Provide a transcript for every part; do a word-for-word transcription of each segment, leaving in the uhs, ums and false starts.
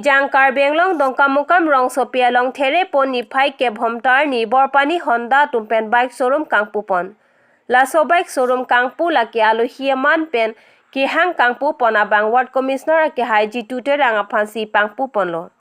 Jang Karbi Anglong Dongkamukam rongsopi along Therepo niphai kep Bhomtar ni Borpani Honda atum pen bike showroom kangpupon. Laso bike showroom kangpu lake alohi aman pen kehang kangpupon abang Ward Commissioner akehai Jitu Terang aphansi pangpuponlo.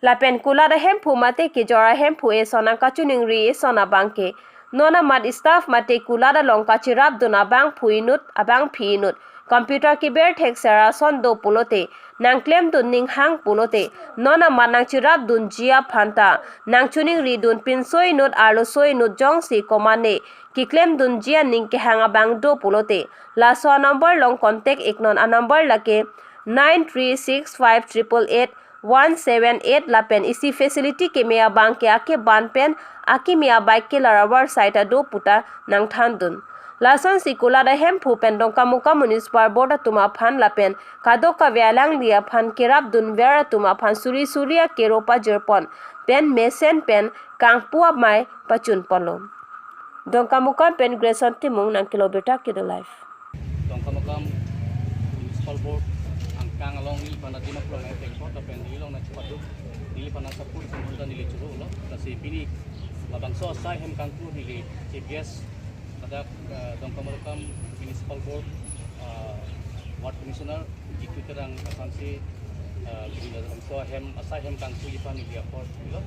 Lapen kulat ahemphu mate kejor ahemphu eson nangkachiningri eson abangke non amat staff mate kulat along kachirapdun abangphu inut abangphi inut computer keber thekser ason do pulote, nangklemdun ninghang pulote, non amat nangchirapdunji aphanta nangchiningridun pinso inut arloso inut jongsi komane keklemdunji aning kehang abang do pulote, laso anumber along contact iknon. Anumber lake nine three six five triple eight one seven eight lapen isi facility keme abangke akeban pen akimi abike kelar avar side ado puta nangthandun. Lasonsi kulat ahemphu pen Dongkamukam Municipal Board atum aphan lapen kadokave alangli aphan kerapdunver atum aphan suri suri akero pajirpon pen mesen pen kangpu amei pachunponlo. Dongkamukam pen Grayson Timung nangkelo birta Kedo Live. Dongkamukam Municipal Board angkang along neliphan adim aphrang nangtengkot lapen neli along nangchepaduk, neliphan nangsupport itum aphan ta neli chorolo. Lasi pini labangso asai ahem kangpu neli chief guest ladak, eh, Dongkamukam Municipal Board, eh, Ward Commissioner Jitu Terang aphansi, eh, pini labangso ahem, asai ahem kangpu aphan neli apor pilo.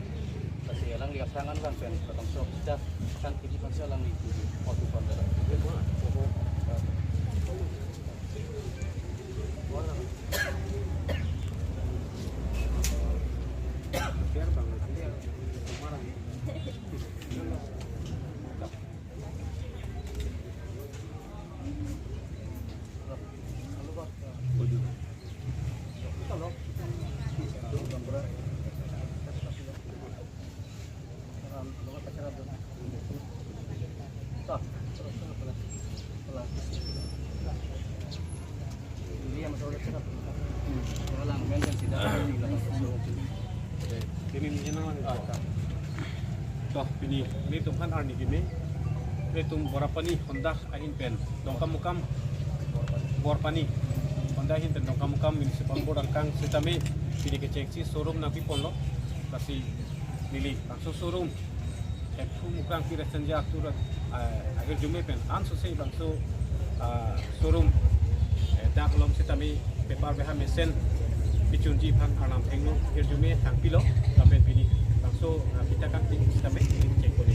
Lasi alangli aphrang an lang pen labangso kita kan kiji aphansi alangli apor pilo. Pini mungkin lang. Toh, pini nelitum aphan arni kimi, nelitum Borpani Honda ahin pen Dongkamukam, Borpani Honda ahin pen Dongkamukam Municipal Board angkang sitame pini kechengsi showroom nangpiponlo. Lasi neli labangso showroom Hemphu Mukrang Pi Restaurant atur, ah, ahirjume pen ansose labangso, ah, showroom, eh, dak along sitame paper beha mesen pichunji aphan arnam thengno ahirjume thangpilo, lapen pini labangso, ah, kita kan pini sitame chengponlo.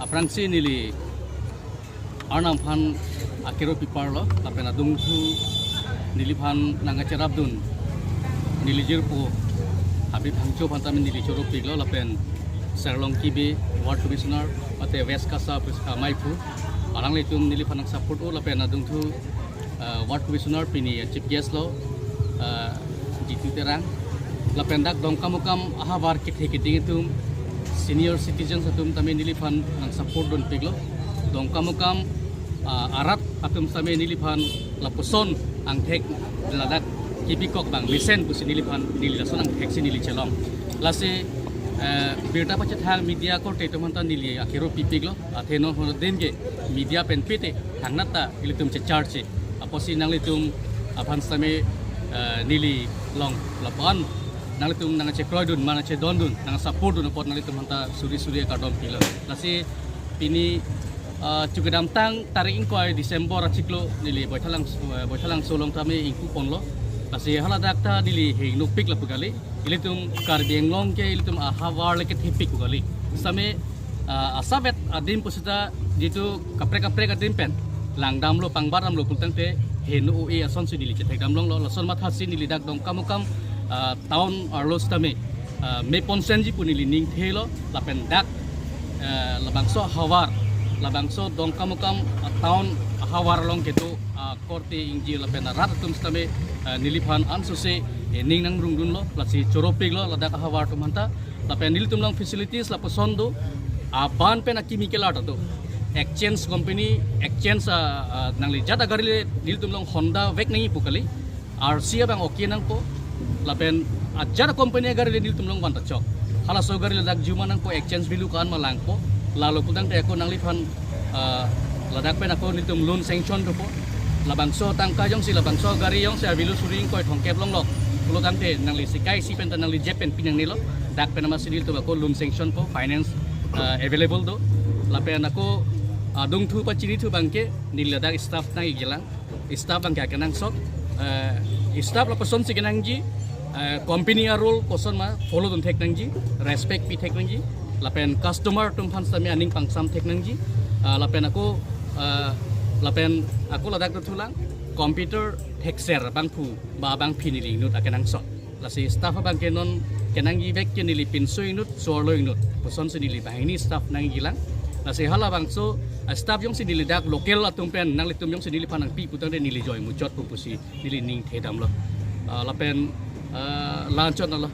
Aphrangsi neli arnam aphan akero piparlo, lapen adungthu neliphan nangkacherapdun, neli jirpo Habib Hangcho aphan tame neli choropiklo, lapen Serlong Kibe, Ward Commissioner, mate West Kasa, Pris-, ah, Maiphu, alanglitum neliphan nangsupport-o, lapen adungthu, ah, Ward Commissioner pini, ah, chief guest lo, ah, Jitu Terang. Lapen dak Dongkamukam ahavar kethe keding atum, senior citizens atum tame neliphan nangsupport dunpiklo. Dongkamukam, ah, arat atum tame neliphan lapuson angthek ladak kipikok abang mesen pusi neliphan neli lason angtheksi neli chelong. Lasi, eh, birta pachethang media korte atum aphanta neli akero pipiklo. Athe non hono adim ke media pen pite thangnat ta ilitum checharche. Apotsi nanglitum aphan sitame, eh, neli along lapu-an nanglitum nangchekroidun, mane chedondun, nangsupportdun apot nanglitum aphanta suri suri akardom pilo. Lasi pini, eh, chu kedamtang tarik ingkoi December achiklo neli Baithalangso, eh, Baithalangso along tame ingpuponlo. Lasi haladak ta neli hengnopik lapu kali. Ilitum Karbi Anglong ke ilitum ahavar le kethepik pu kali. Sitame, ah, asavet adim pusita jitu kaprek kaprek adim pen langdamlo, pangbar damlo pulotangte heno o-e asonsi neli chethekdam longlo. Lason mathasi neli dak Dongkamukam, ah, town arlo sitame, ah, meponsenji pu neli ningthelo, lapen dak, eh, labangso ahavar, labangso Dongkamukam, ah, town ahavar along kedo, ah, korte ingjir lapen arat atum sitame, eh, neliphan ansose, eh, ning nangrungdunlo, lasi choropiklo ladak ahavar atum aphanta, lapen nelitum along facilities lapuson do, aban pen akimi kelar ta do. Exchange company, exchange, ah, ah, nangli jat agari le nelitum along Honda vek nangji pu kali, R C abang okay nangpo, lapen ajat company agari le nelitum along van ta chok. Halaso gari ladak juma nangpo, exchange value ko-an ma langpo. Lalo pulotangte ako nangliphan, ah, ladak pen ako nelitum loan sanction dopo. Labangso tangka jongsi, labangso gari jongsi a-value suri ingkoi thomkep longlok pulotangte nangli sikai isi pen ta nangli jep pen pi nangnelo. Dak pen amatsi nelitum ako loan sanction po, finance, ah, available do. Lapen ako adungthu pachinithu abangke neli ladak staff nang-ikjilang. Staff abangke akenangsot, eh, staff la kosonsi kenangji, eh, company a-rule koson ma follow dun thek nangji, respect pi thek nangji, lapen customer atum aphan sitame aning pangsam thek nangji, ah, lapen ako, ah, lapen ako ladak dothulang, computer thekser abangphu ba abangpi neli inut akenangsot. Lasi staff abangke non kenangji bek ke neli pinso inut, so-arlo inut pusonsi neli banghini staff nang-ikjilang. Lasi halabangso, ah, staff jongsi neli dak local atum pen nanglitum jongsi neliphan nangpi putangte neli joi muchot pu pusi neli ning thedamlo. Ah, lapen, ah, la-anchot nalo.